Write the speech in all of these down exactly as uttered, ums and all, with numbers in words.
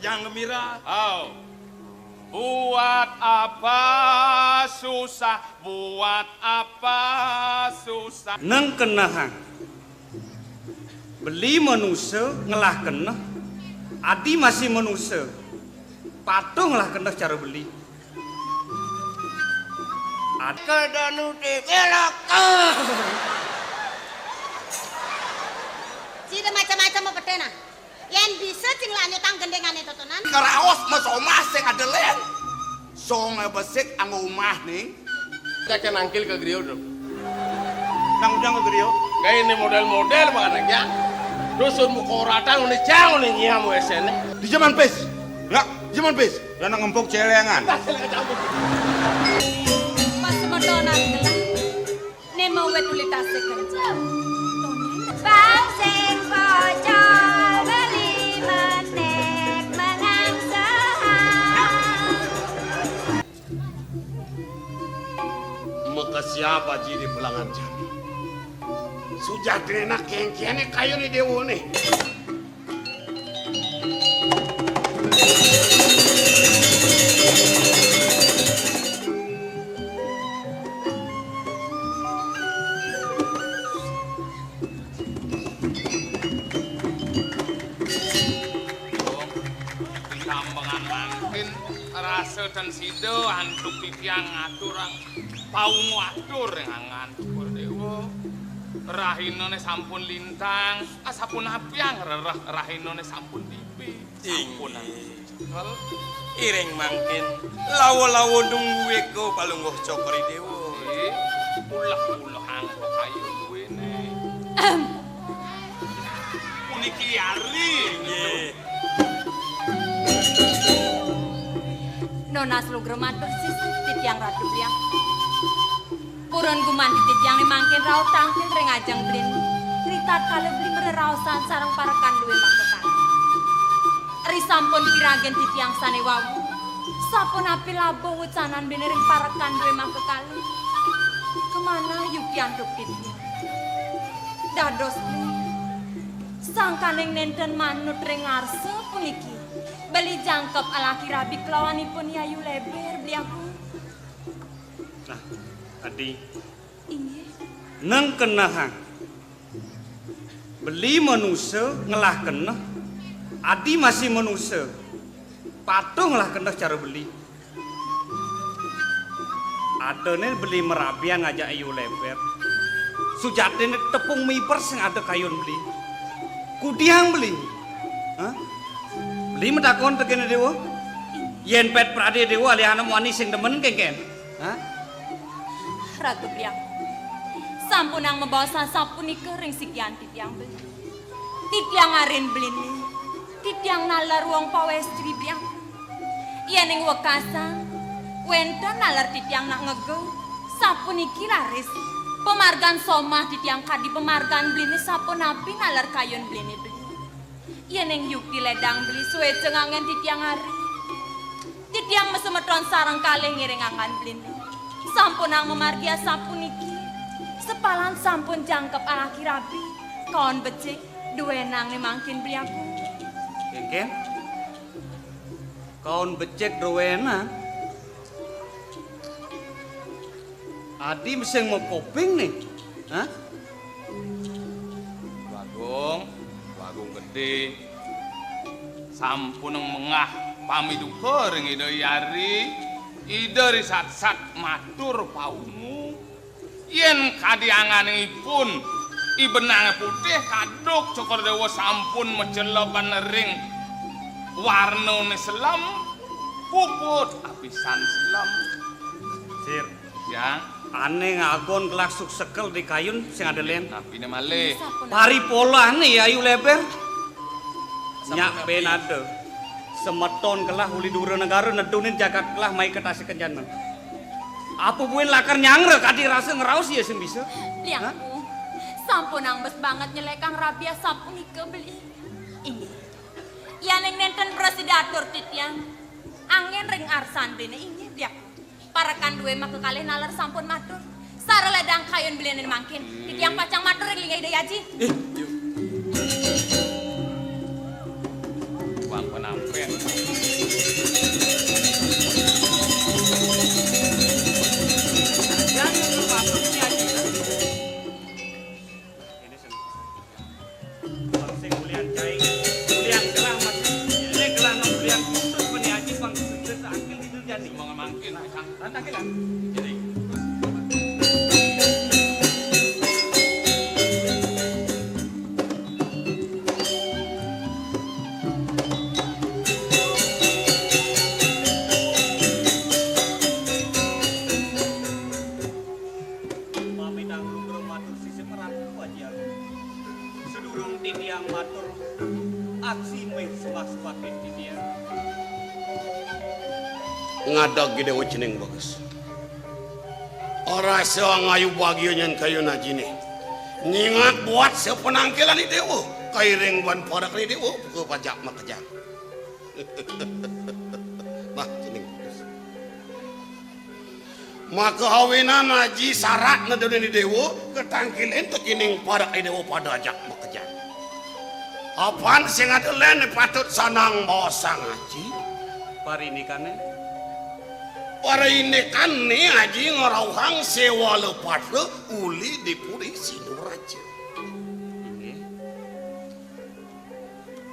Yang Gembira. Oh. Buat apa susah, buat apa susah. Neng kenehang. Beli manusa ngelah keneh. Adi masih manusa. Patuh ngelah keneh cara beli. Ad- Kedanu ti belok. Sida macam-macam apa tena? Yen bisa cing la nyutang gendingane totonan. Keraos masomah sing ada len. Song besik anggo umah ning. Cek nangkil ke griya, Dok. Nang ujang ke griya. Kayak ini model-model banget ya. Dusun muka ratang ini jauh nih nyiam wesene. Di zaman pis. Ya, di zaman pis. Ya nang empuk celengan. Pas semedonan gelah. Nemo wet uli tasik kencang. Bang sing bocor beli menek menang sehang. Maka siapa ji di pelangan jani? Sujatine kengkene kayu ni dewa ni. Ditambengan mangkin rasa ten sida antuk titiang ngaturang paungu atur ring angan Cokor Dewa. Rahinane sampun lintang, asapunapiang rereh rahinane sampun tibi. Sampun. Inggih. Cekel. Iring mangkin lawa-lawa nunggu eka palungguh Cokor Dewa. Nggih. Ulah-ulah angka kayu duwene. Puniki ari. Nggih. Nunas lugra matur sisih titiang Ratu Beliang. Purun gumanti titiang ne mangkin rauh tangkil ring ajeng belin. Ritatkala beli mreraosan sareng parekan duwe makakali. Ri sampun piragen titiang sane wau. Sapunapi laba wucanan bene ring parekan duwe makakali. Kamanah yukti antuk titiang. Dados beli. Sangkaning nenten manut ring arsa puniki. Beli jangkep alaki rabi kelawanipun Yayu Leber beli aku. Nah, Adi. Inggih. Neng kenehang. Beli manusa ngelah keneh. Adi masih manusa. Patuh ngelah keneh cara beli. Adane beli marabian ngajak Yayu Leber. Sujatine tepung miber sing ada kayun beli. Kudiang beli. Hah? Beli matakon tekene dewa. Yen pet prade dewa alihana muani sing demen kengken. Hah? Ratu Priang, sampunang mabaosan sapunika ring sikian titiang beli. Titiang arin belini, titiang nalar wong pawestri Priang. Yening wekasan, wenten nalar titiang nak ngegel, sapuniki raris. Pamargan somah titiang kadi pamargan belini sapunapi nalar kayun belini beli. Yening yukti ledang beli sueca nganggen titiang ari. Titiang masemeton sareng kalih ngiring angan belini. Sampunang mamargi asapuniki. Sepalan sampun jangkep alaki rabi. Kaon becik, duwenang ne mangkin beli aku. Kengken? Kaon becik duwenang? Adi mesti makoping nih. Hah? Bagong, Bagong Gedé, sampun mengah pamiduka ring Ida Hyang Ari, Ida risatsat matur paungu, yen kadi anganipun I Benang Putih kaduk Cokor Dewa sampun maceleban ring warnane selem, puput apisan selem. Sir. Ya. Ane ngagon gelah suksekel di kayun sing ada len. Napine malih? Paripolane Yayu Leber. Nyak ben ada. Semeton gelah uli dura negara nedunin jagat gelah mai ke Tasik Kencana. Apa buin lakar nyangre kadi rasa ngeraos ya sing bisa? Hah? Liangku, sampun angbes banget nyelekang rabi asapunika beli. Inggih. Yaning nenten prasida atur titiang. Angin ring arsan bene inggih, liangku. Parekan duwe maka kalih nalar sampun matur. Sara ledang kayun belinen mangkin. Titiang pacang matur ring linggih Ida Hyang Aji. Eh, yuk. Wang penampen. Matur sisip Ratu Aji Agung. Sedurung titiang matur aksi meh sembah-sembahin titiang. Ngadeg Dewa cening bagus. Rasa ngayu bagia nyen kayun ajiné. Nyingat buat sapanangkilan Dewa, kairing ban parak Dewa, buka pajak makejang. Nah, cening bagus. Maka awinan aji sarat nedoni Dewa, katangkilin tekining parak Dewa pada ajak makejang. Apan sing ada lén patut sanang baosang aji. Parinikané? Parinikané aji ngrauhang séwala patra uli di Puri Sinduraja. Inggih.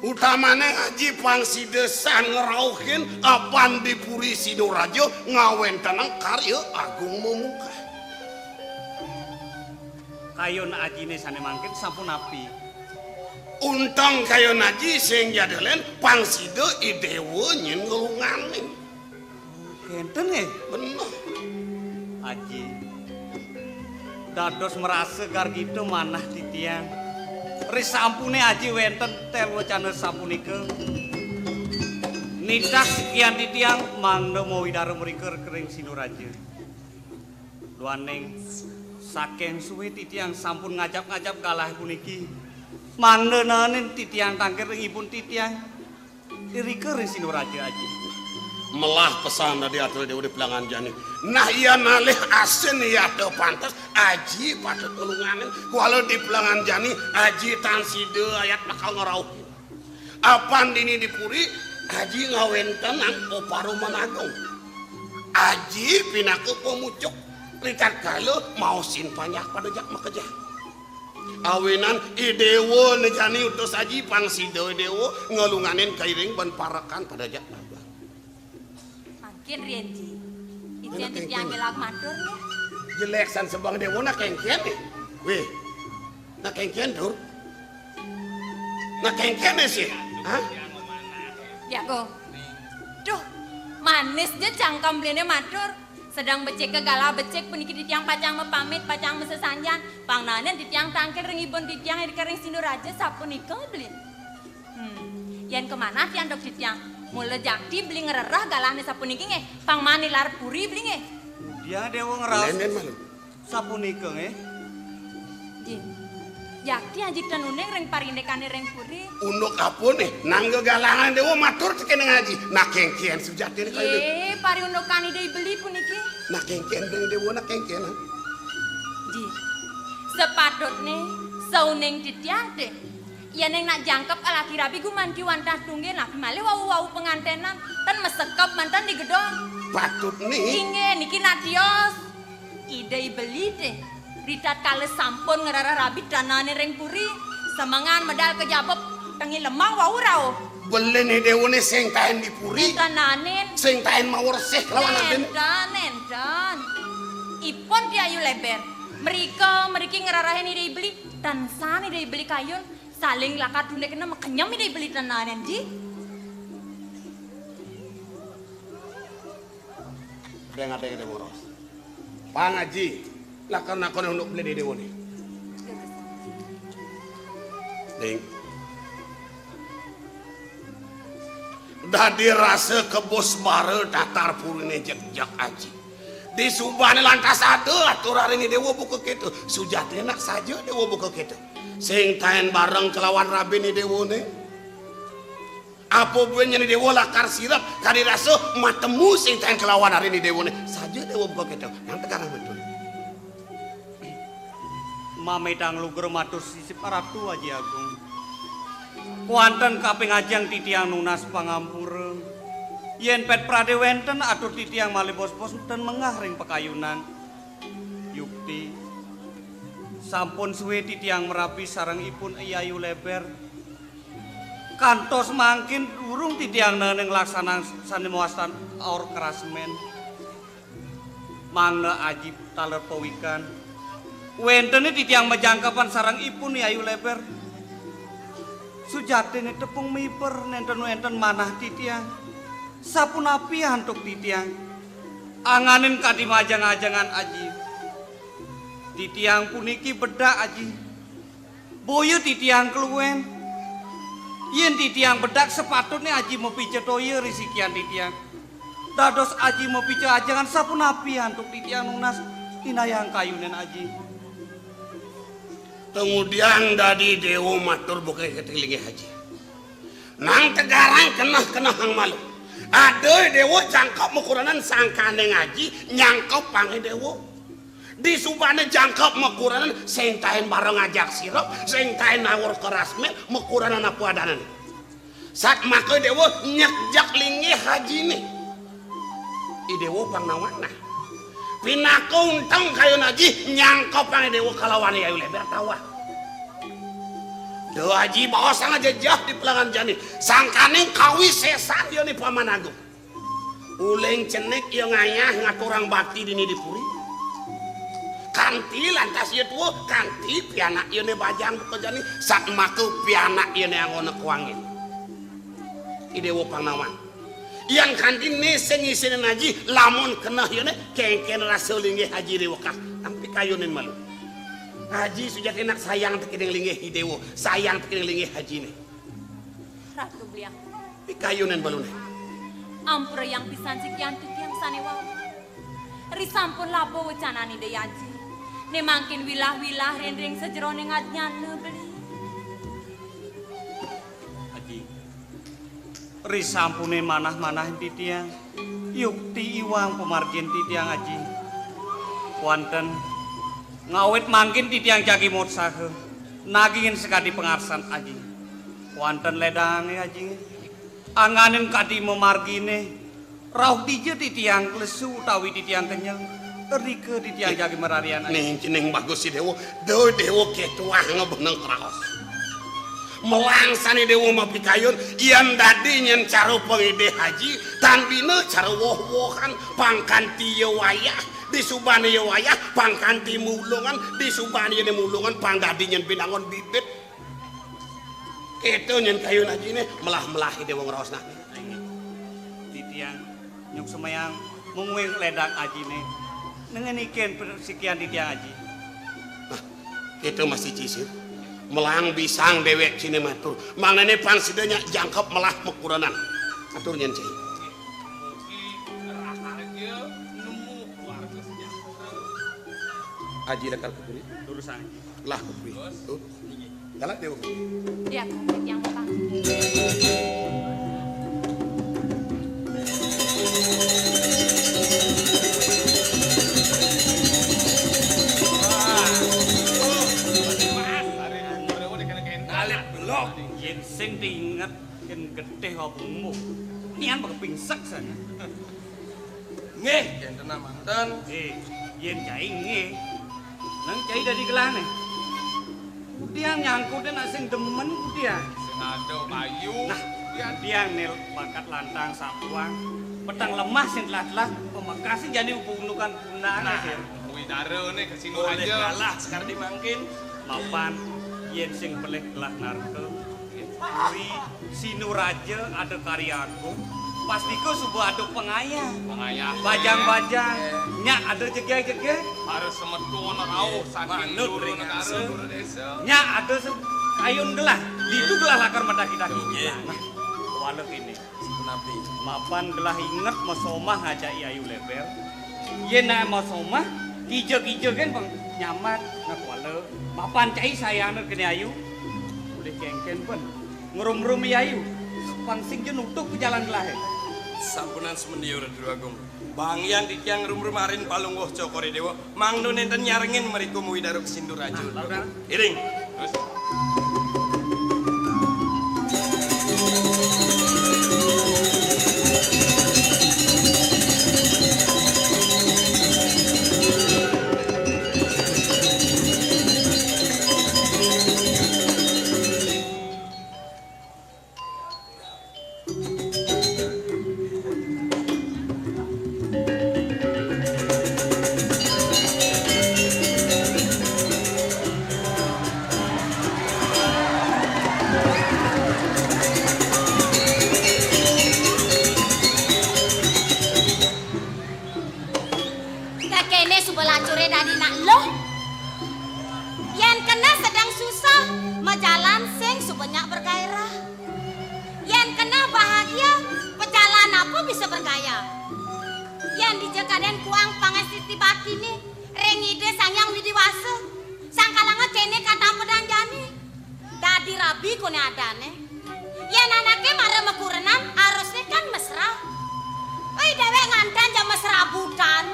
Utamané aji pang sida san ngrauhin apan di Puri Sinduraja ngawéntenang karya agung memungkah. Kayun ajiné sané mangkin sampun napi? Unteng kayun aji sing jadi lén pang sida I Déwa nyen nglunganin. Kénten nggih? Bener. Aji. Dados marasa gargita manah titiang. Risampuné aji wénten telwacana sapunika. Nitah sikian titiang mangda mawidara mrika ring Sinduraja. Duaning saking sué titiang sampun ngajap-ngajap galah puniki. Mangda naenin titiang tangkil ring ibun titiang. Irika ring Sinduraja, Aji. Melah pesan dadi atur Déwa di Pelangan Jani. Nah, iya nalih asin iya ada pantes, Aji patut nulunganin. Kuala di Pelangan Jani, Aji tan sida ayat bakal ngrauhin. Apan dini di puri, Aji ngawéntenang paparuman agung. Aji pinaka pamucuk, ritatkala maosin panjak pada jak makejang. Awinan I Déwa né jani utus Aji pang sida I Déwa nglunganin kairing ban parekan pada jak nabang. Mangkin riin, Ji. Icén titiang kéngkén. Gelag matur nggih. Jelék san sebeng Déwa nak kéngkén nih. Wéh. Nak kéngkén, Dur. Nak kéngkén nih sih. Hah? Ya, Gung. Duh, manis ja cangkem beliné matur. Sedeng becik ke galah becik puniki titiang pacang mapamit, pacang masesanjan. Pang naenin titiang tangkil ring ibun titiang irika ring Sinduraja sapunika, Blin. Hmm, yén kamanah tiang duk titiang, mula jakti beli ngrereh galahné sapuniki nggih, pang mani lar puri beli nggih. Dia Déwa ngraos. Lén, lén, malu. Sapunika nggih. Nggih. Jakti Aji ten uning ring parindikané ring puri. Unduk apa nih? Nangga galangan Déwa matur tekening Aji. Nah, kéngkén sujatiné kaya ini. Yé, pariundukan Ida I Beli puniki. Nah, kéngkén ring Déwa, nah, kéngkén, nah. Ji. Sepatutné sauning titiang té. Yén nak jangkep alaki rabi gumanti wantah tunggil, napi malih wau-wau pangantenan, ten masekep manten di gedong. Patutné. Inggih, niki nak tios. Ida I Beli té, ritatkala sampun ngrereh rabi tan naenin ring puri, semengan medal kajaba tengi lemah wau rauh. Beliné Déwané sing taén di puri. Nénten naenin. Sing taén mawa resih kelawan adin. Nénten, nénten. Ipun Ki Ayu Leber. Mrika mriki ngrerehin Ida I Beli, tan san Ida I Beli kayun, saling lakar tunduk kena makenyem Ida I Beli tan naenin, Ji. Deng, deng, deng, boros. Pang Aji, lakar nakon unduk beli di Déwané. Ding. Dadi rasa kebus bara tatar puriné jegjeg Aji. Di subané lantas ada atur ari Déwa buka kéto. Sujatiné nak saja Déwa buka kéto. Sing taén bareng kelawan rabiné Déwané. Apa buin nyén Déwa lakar sirep, kadi rasa matemu sing taén kelawan ari ni Déwané. Saja Déwa buka kéto, nang tegarang betul. Mamitang lugra matur sisip Ratu Aji Agung. Kuanten kaping ajeng titiang nunas pangampura. Yén pét pradé wénten atur titiang malih bos-bos ten menggah ring pakayunan. Yukti, sampun sué titiang marabi sareng ipun Yayu Leber. Kantos mangkin durung titiang naenin nglaksanang sané mawastan aur krasmén. Mangda Aji taler pawikan. Wéntené titiang majangkepan sareng ipun Yayu Leber. Sujatiné tepung miber nénten wénten manah titiang. Sapunapi antuk titiang? Anganin kadi majeng-ajengan Aji. Titiang puniki bedak, Aji. Boya titiang kluén. Yén titiang bedak, sapatutné Aji mapica toya ri sikian titiang. Dados Aji mapica ajengan, sapunapi antuk titiang nunas, inayang kayunén Aji. Kemudian dadi déwa matur buka keting linggih Aji. Nang tegarang keneh-kenehang malu. Ada déwa jangkep makuranan sangkaning Aji nyangkepang déwa. Disubané jangkep makuranan sing taén bareng ajak sirep, sing taén nawur kerasmén makuranan apa adanan. Satmaka déwa nyegjek linggih Ajiné. I déwa pang nawan nah. Pinaka unteng kayun Aji nyangkepang i déwa kalawan Ayu Léber tawah. Duh Aji baosang jejeh di pelengan jani. Sangkaning kawisésan yoni Paman Agung. Uling cenik ya ngayah ngaturang bakti dini di puri. Kanti lantas ya tua, kanti pianak ya né bajang buka jani, satmaka pianak ya né anggona kuangin. I déwa pang nawan. Yan kanti né sing isinin Aji, lamun keneh ya né, kénkén rasa linggih Aji déwa kah. Nang pikayunin malu. Aji sujatiné nak sayang tekéning linggih i déwa, sayang tekéning linggih Ajiné. Ratu Beliang. Pikayunin malu né. Ampurayang pisan sikian titiang sané wau. Ri sampun laba wecanané Ida Aji. Né mangkin wilah-wilah ring-ring sajeroning ajnana beli. Aji. Ri sampuné manah-manahin titiang. Yukti iwang pamargin titiang Aji. Wanten ngawit mangkin titiang jagi motsaha. Nagingin sakadi pangarsan Aji. Wanten ledangé Aji. Angganin kadi mamarginé. Rauh dija titiang lesu utawi titiang kenyang, rika titiang jagi mararian. Ning cening bagus si Déwa, Déwa, Déwa kétuah ngebeneng kraos. Melangsané Déwa mapikayun, yan dadi nyén cara pangidih Aji, tan bina cara woh-wohan, pangkanti ya wayah, disubané ya wayah, pangkanti mulungan, disubané ya mulungan, pang dadi nyén binangun bibit. Kéto nyén kayun Ajiné, melah-melah Déwa ngraos nah. Titiang nyuk semayang mungguing ledang Ajiné. Nengenikin sikian titiang Aji. Nah, kéto masih cisir. Melah bisang déwék ciné matur. Mangdané pang sida nyak jangkep melah makuranan. Atur nyén cai. Aji lakar kupuri. Lurusang. Lah kupuri. Tuh. Galak Déwa. Iya, yang pang. Alit belok. Yén sing diinget, yén getih apa umbuh. Nian bakal pingsek sana. Nggih, kénten manten. Eh, yén cai nggih. Nang cai dadi gelahné. Kudiang nyangkuté nak sing demen kudiang. Sing ada payu. Nah, kudiang né bakat lantang sapuang. Peteng lemah sing telah-telah pamekasé jani ubunukan punang. Nah, kuwi darané kesini aja. Kalah sekar dimangkin. Mapan yén sing pelih gelah narka. Ri Sinuraja ada karya agung, pastika suba ada pangayah. Pangayah. Bajang-bajang, nyak ada jegég-jegég. Para semeton rauh saking manut ring negara, asa. Negara désa. Nyak ada se-, kayun gelah, ditu gelah lakar madaki-daki. Nggih. Nah, wala kéné. Punapi? Mapan gelah inget masomah ngajak Ayu Léber. Yén nak masomah, kija-kija kan pang nyaman, nak wala. Mapan cai sayangna kéné Ayu. Ulih kénkén pun. Ngrumrum Ayu. Pang sing ja nutup jalan gelahé. Sampunang sumendya Ratu Agung. Banggian titiang ngrumrum arin palungguh Cokor I Déwa. Mangda nénten nyarengin mrika muwi daru sindur raju. Nah, lalu, Kang. Iring. Terus. Keneh sedeng susah, majalan sing suba nyak bergairah. Yen keneh bahagia, pejalan apa bisa bergaya? Yen dija kaden kuang pangastiti baktiné ring Ida Sang Hyang Widi Wasa, sangkalanga kéné katampedang jani. Dadi rabi koné adané. Yen anaké mara makurenan, harusné kan mesra. Oi, déwék nganten ja mesra butan.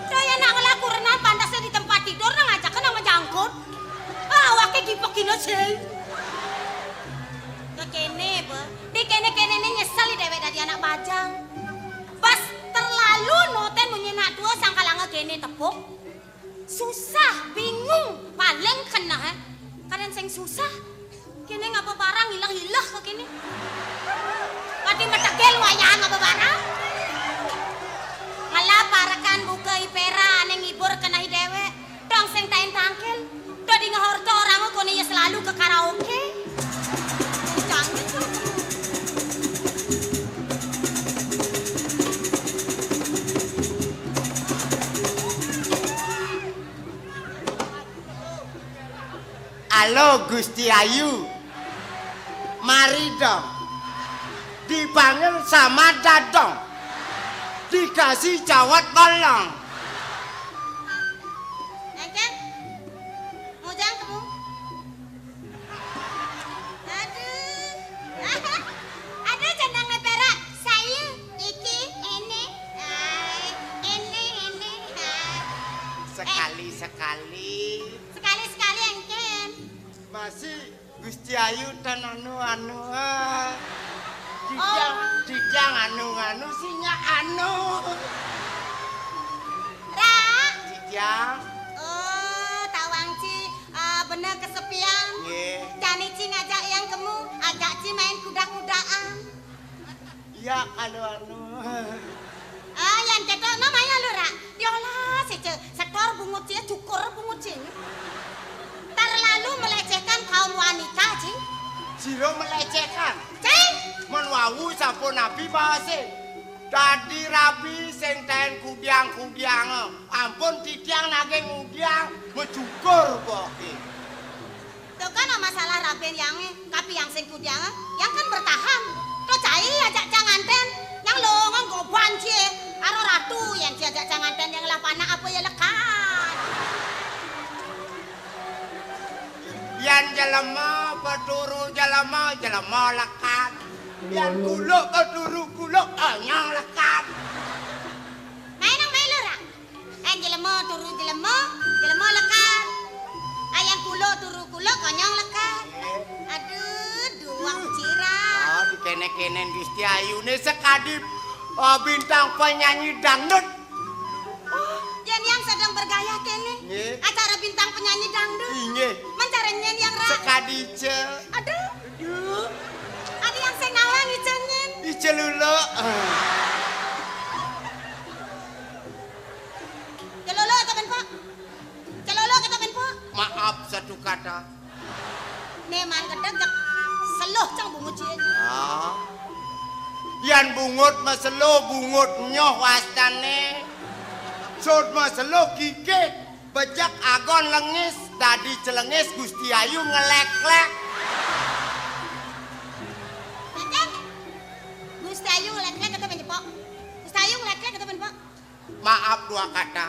Tuh, yen nak ngelah kurenan, pantasné di tempat tidur, nang ajaka nang majangkut. Ah, awaké gipekina sing. Kéné, Bé. Di kéné-kénéné nyesel i déwék dadi anak bajang. Bas terlalu notén munyi nak tua sangkalanga kéné tepuk. Susah, bingung, paling keneh, eh. Kadén sing susah. Kéné ngaba barang ileh-ileh ka kéné. Pati metegel wayah ngaba barang. Ngelah parekan buka i péra ané ngibur keneh i déwék. Dong sing tain tangkil. Dadi ngehorta oranga koné ya selalu ke karaoke. Jangan. Halo, Gusti Ayu. Mari dong. Dipanggil sama dadong. Dikasih jawat bolong. Engkén? Mujang kemu? Aduh. Aduh, jeneng né péra. Saya, iki, éné. Ai, éné, éné. Ai. Sekali-sekali. Sekali-sekali engkén. Masih Gusti Ayu tan anu-anu, ah. Dijang, oh. Dijang anu-anu, sinya anu. Ra. Dijang. Oh, tawang ci, ah, bener kesepian. Nggih. Jani ci ngajak yang kemu, ajak ci main kuda-kudaan. Iya, kalau anu. Ah, yan kéto, no maya lu, Ra. Diolah sih, Cé. Setor bungut sih, cukur bungut sih. Terlalu melecehkan kaum wanita, Ci. Sira melecehkan. Cé. Mun wau sampun nabi bahase. Dadi rabi sing taen kudiang-kudiang. Ampun titiang naging ngudiang, mecukur boke. Tuh kan masalah rabi yang, tapi yang sing kudiang, yang kan bertahan. Tuh cai ajak cang nganten, yang lo nganggo banci, karo ratu yang ci ajak cang nganten yang lah panak apa ya lekan. Yan jelema, peturu jelema, jelema lekan. Yan kuluk, peturu kuluk, anyang lekan. Main nang main lu, Ra. Eh, jelema turu jelema, jelema lekan. Ayam kuluk turu kuluk, konyong lekan. Aduh, duwang cirah. Ah, dikene-kenen Gusti Ayune sekadi, ah, bintang penyanyi dangdut. Oh, yen yang sedang bergaya kene. Nggih. Acara bintang penyanyi dangdut. Inggih. Mencari nyen yang ra. Sekadi Ice. Aduh. Aduh. Ada yang sing nawang Ice nyen. Ice Luluk. Celolok atau ben, Pak? Celolok atau ben, Pak? Maaf satu kata. Né man gedeg jek seluh cang bungut cié. Ah. Yan bungut maseluh, bungut nyoh wastane. Sud maseluh gigit, bejek agon lengis, dadi celengis Gusti Ayu ngelek-lek. Cek, cek. Gusti Ayu ngelek-lek atau ben, Pak? Gusti Ayu ngelek-lek atau ben, Pak? Maaf dua kata.